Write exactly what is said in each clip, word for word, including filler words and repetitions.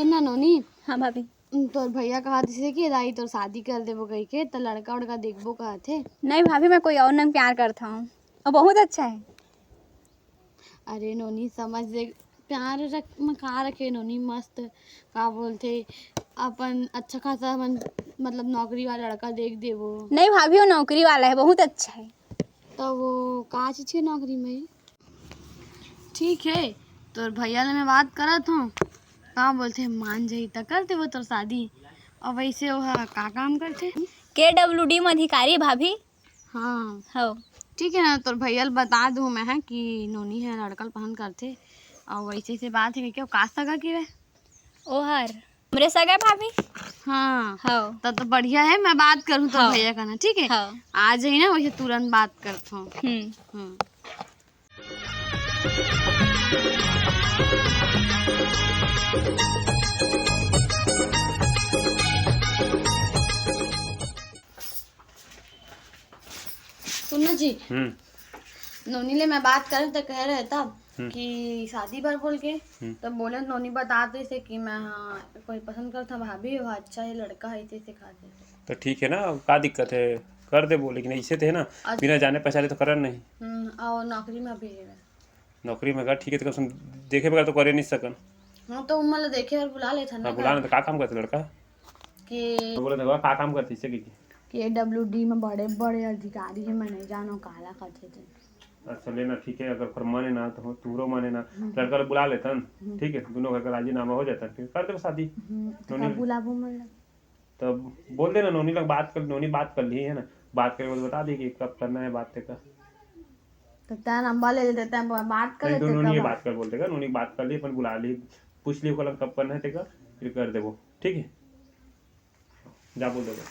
ना नोनी। हाँ भाभी। तोर भैया कहत रहिसे कि दाई तोर शादी कर देबो कहिके, त लड़का उड़का देखबो कहत हे। नहीं भाभी, मैं कोई और नंग प्यार करत हूँ, वो बहुत अच्छा है। अरे नोनी, समझ ले, प्यार रख, में का रखे नोनी, मस्त, का बोलथे, अपन अच्छा खासा, अपन मतलब नौकरी वाला लड़का देख देबो। नहीं भाभी, वो नौकरी वाला है, बहुत अच्छा है। तो वो का चीज के नौकरी में? ठीक है, तोर भैया ले मैं बात करत हूँ, का बोलथे, मान जाही त कर देबो तोर शादी। और वैसे वो ह का काम करथे? के डब्ल्यू डी में अधिकारी भाभी। हाँ। हो। ठीक है ना, तोर भैया ल बता दूँ मैं ह कि नोनी ह लड़का ल पसंद करथे, और वैसे से बात है कि का सगा के वे? ओहर हमरे सगा भाभी। हाँ। हो। तब तो बढ़िया है, मैं बात करूँ तो हाँ। भैया का ना, ठीक है? हाँ। आ जाही ना, वैसे तुरंत बात करत हूँ। हम्म। हम्म। सुन ना जी, हम्म। नोनी ले मैं बात करे त कहे रहे तब हम्म। कि शादी बर बोल के, हम्म। तब बोले नोनी बता तो इसे कि मैं हाँ, कोई पसंद करता भाभी हो, अच्छा है लड़का है, इसे सिखा दे। तो ठीक है ना, अब का दिक्कत है, कर देबो, लेकिन ऐसे तो है ना, अच्छा। बिना जाने पहचाने तो करन नहीं। हम्म, और नौकरी में भी है। नौकरी में का ठीक है, तो कम से कम देखे बगैर तो करे नहीं सकन। हाँ, तो उमन ला देखे और बुला लेथन ना हाँ, बुला घर। ना, तो का काम करथे लड़का? के तो बोले, "देखो, का काम करथे इससे की?" के डब्ल्यू डी में बड़े-बड़े अधिकारी हे, मैं नहीं जानो काला कथे ते। अच्छा, लेना ठीक है, अगर फिर माने ना तो तुहरो माने ना, हम्म। लड़का ला बुला लेथन, हम्म। ठीक है, दोनों घर का राजीनामा हो जाता, फिर कर देबो शादी। हम्म, तो नोनी का बुलाबो मन ला? तब बोल देना, नोनी लग बात कर, नोनी बात कर ली है ना, बात करके बता दी कि कब करना है बात तेका। तो तें नंबर ले लेते, तें बात कर नहीं, तो लेते नोनी कब? बात कर बोल देगा, नोनी बात कर ली, अपन बुला ली, पूछ ली ओकर लग कब करना है तेका, फिर कर देबो, ठीक है? जा बोल देबो।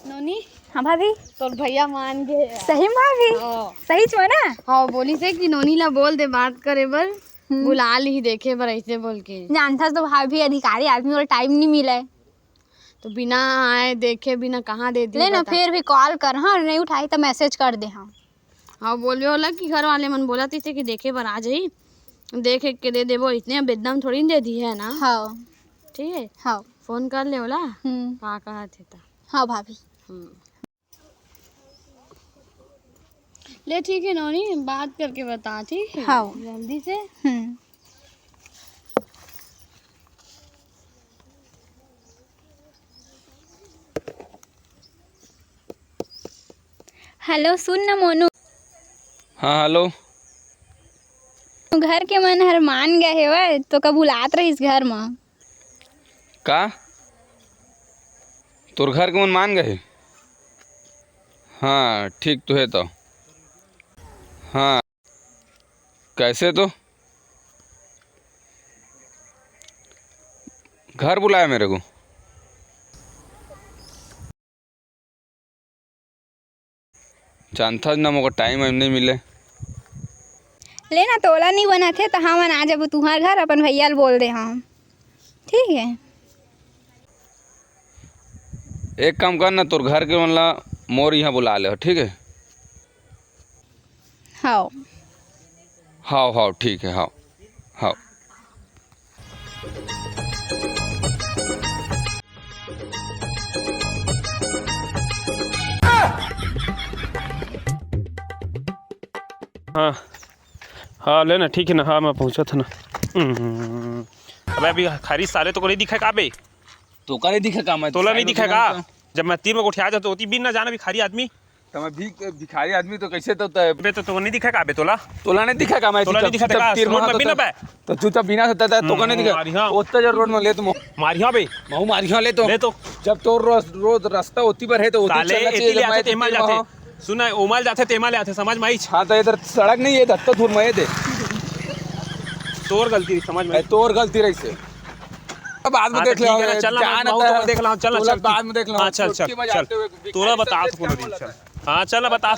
नोनी। हाँ भाभी। तोर भैया मान गे। सही में भाभी? हाँ। सही च में ना? हाँ, बोलिसे कि नोनी ला बोल दे बात करे बर, हम्म। बुला ली देखे बर ऐसे बोल के। जानथस तो भाभी अधिकारी आदमी वाला टाइम नहीं मिले। तो बिना आए देखे बिना कहाँ दे दी ले ना, बता। फिर भी कॉल कर, हाँ, नहीं उठाई तो मैसेज कर दे, हाँ। हाँ, बोलबे ओला कि घर वाले मन बोलत रहिसे कि देखे बर आ जाही, देख के दे देबो, इतने अब एकदम थोड़ी न दे दी है ना। हाँ। ठीक है? हाँ। फोन कर ले ओला। हम्म। का कहत हे त। हाँ भाभी। हम्म। ले ठीक है नोनी, बात करके बता, ठीक है? हाँ। जल्दी से। हम्म। हेलो, सुन ना मोनू। हाँ, हेलो। घर के मन हर मान गए हेवय, तोका बुलात रहिस घर म। का? तोर घर के मन मान गए? हाँ, ठीक तो है तो। हाँ, कैसे तो? घर बुलाया मेरे को। जानथस ना, मोको टाइम वाइम नहीं मिले। ले ना, तोला नहीं बनत हे, त हमन आ जाबो तुंहर घर, अपन भैया ल बोल दे हम। ठीक है। एक काम कर ना, तोर घर के मन ला मोर यहाँ बुला ले, ठीक है? हाव। हाव, हाव, ठीक है, हाव, हाव। हाँ, हाँ, ले ना, ठीक है ना, हाँ, मैं पहुँचत हँव ना। हम्म। अबे, अभी खारी साले तो को नहीं दिखा का बे? तोका नहीं दिखा का मैं? तोला नहीं दिखा का? जब मैं तीर में गोठिया जाता, ओती बिन ना जाना भिखारी आदमी। तो मैं भी भिखारी आदमी तो कैसे तो तय बे, तो, तो नहीं दिखा का बे तोला? तोला नहीं दिखा का मैं? तोला नहीं दिखा का? तीर में हाथ बिना बे। तो चुपचाप बिना होता था, तोका नहीं दिखा। मारिहा। ओत्ता जर रोड में ले तो मो- मारिहा बे। महू मारिहा ले तो। ले तो। जब तोर रोज, रोज रास्ता ओती बर है तो ओती साले चलना एती चाहिए, ले जब आथे, मैं तेमा तीर में जाथे। हाँ। सुन ना, ओमा ले जाथे, तेमा ले आथे, समझ में आइच? हाँ, तो इधर सड़क नहीं है, धत्ता धूर में दे। तोर गलती, समझ में ए, आइच? तोर गलती रही से। अब बाद में अरे देख ठीक है ना, लो, चल ना, जान मैं आता तो है। देख लो, चल ना, तोला चल, बाद में देख लो, हाँ, चल, चल, चल। तोला बता तो कोनो दिन, चल। हाँ, चल ना, बता।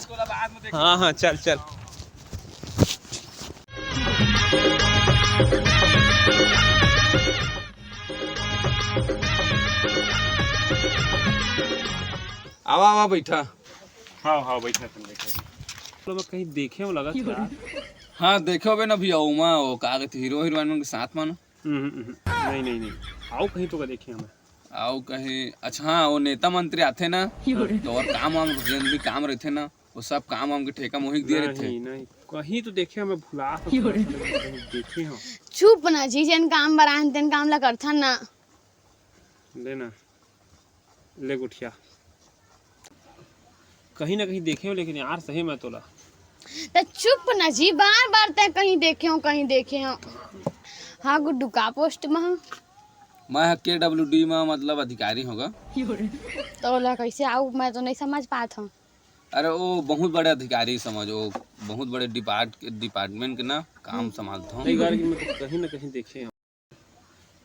हाँ, हाँ, चल, चल। आवा, आवा, बैठा। हाँ, हाँ, बैठा, तुम बैठा। मतलब, कहीं देखे हो लगा था। हाँ, देखे होबे ना भैया, ओमा वो का कहते, हीरो हीरोइन मन के साथ मा ना। हम्म, हम्म, हम्म। नहीं, नहीं, नहीं। अउ कहीं तो का देखे हमें। अउ कहीं, अच्छा हाँ, वो नेता मंत्री आथे ना, तो और काम वाम, जेन भी काम रहिथे ना, वो सब काम वाम के ठेका मोहिक दिए रहिथे। नहीं, नहीं, कहीं तो देखे हमें, भुला तो थोड़ा सा, लेकिन कहीं देखे हो। चुप ना जी, जेन काम बर आए हन, तेन काम ला करथन ना। ले ना, ले गुठिया। कहीं ना कहीं देखे हो, लेकिन यार सही में तोला। त चुप ना जी, बार बार तैं कहीं देखे हो, कहीं देखे हो। हाँ गुड्डू, का पोस्ट में हो? मैं ह के डब्ल्यू डी में, मतलब अधिकारी होगा। तो ओला कैसे आऊ, मैं तो नहीं समझ पात हूँ। अरे वो बहुत बड़े अधिकारी समझ, वो बहुत बड़े डिपार्ट डिपार्टमेंट के ना काम संभालता हूँ। नहीं यार, कि मैं तो कहीं ना कहीं देखे हूँ,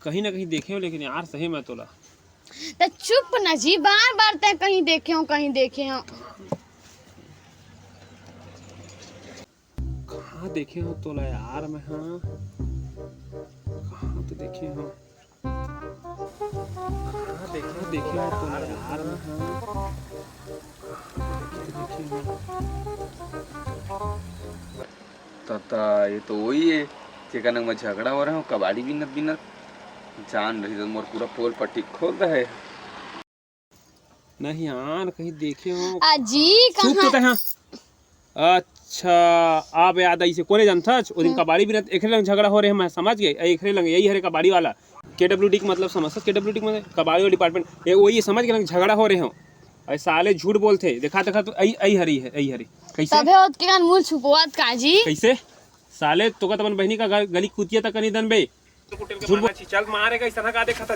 कहीं ना कहीं देखे हूँ, लेकिन यार सही में तोला। त चुप ना जी, बार बार तैं कहीं देखे हो, कहीं देखे हो। कहाँ देखे हो तोला यार मैं, हाँ? कहाँ तो देखे हो? कहाँ देखे हो तोला यार मैं, हाँ? कहाँ देखे हो? तता, ये तो वही है, जेकर नंग में झगड़ा हो रहे हो, कबाड़ी बिनत बिनत। जान रही तो मोर पूरा पोल पट्टी खोल दे है। नहीं यार, कहीं देखे हो। अजी, चुप तो कहाँ? तैं, हाँ। अच्छा, अब याद आइसे, कोने जानथस? ओ दिन हम्म। कबाड़ी बिनत एकरे लंग झगड़ा हो रहे, मैं समझ गए, एकरे लंग, यही हरे कबाड़ी वाला। के डब्ल्यू डी के मतलब समझथस? के डब्ल्यू डी के मतलब कबाड़ी वाला डिपार्टमेंट, ये वही समझ के लंग झगड़ा हो रहे हो। अरे साले झूठ बोलथे, देखा, देखा तो, अई, अई हरी है, अई हरी। कैसे? तभे ओतके कन मुंह छुपवात का जी? कैसे? साले, तोका त अपन बहिनी का ग-, गली कुतिया तक नहीं दन बे। झूठ बोल। चल मारेगा, इस तरह का देखा था।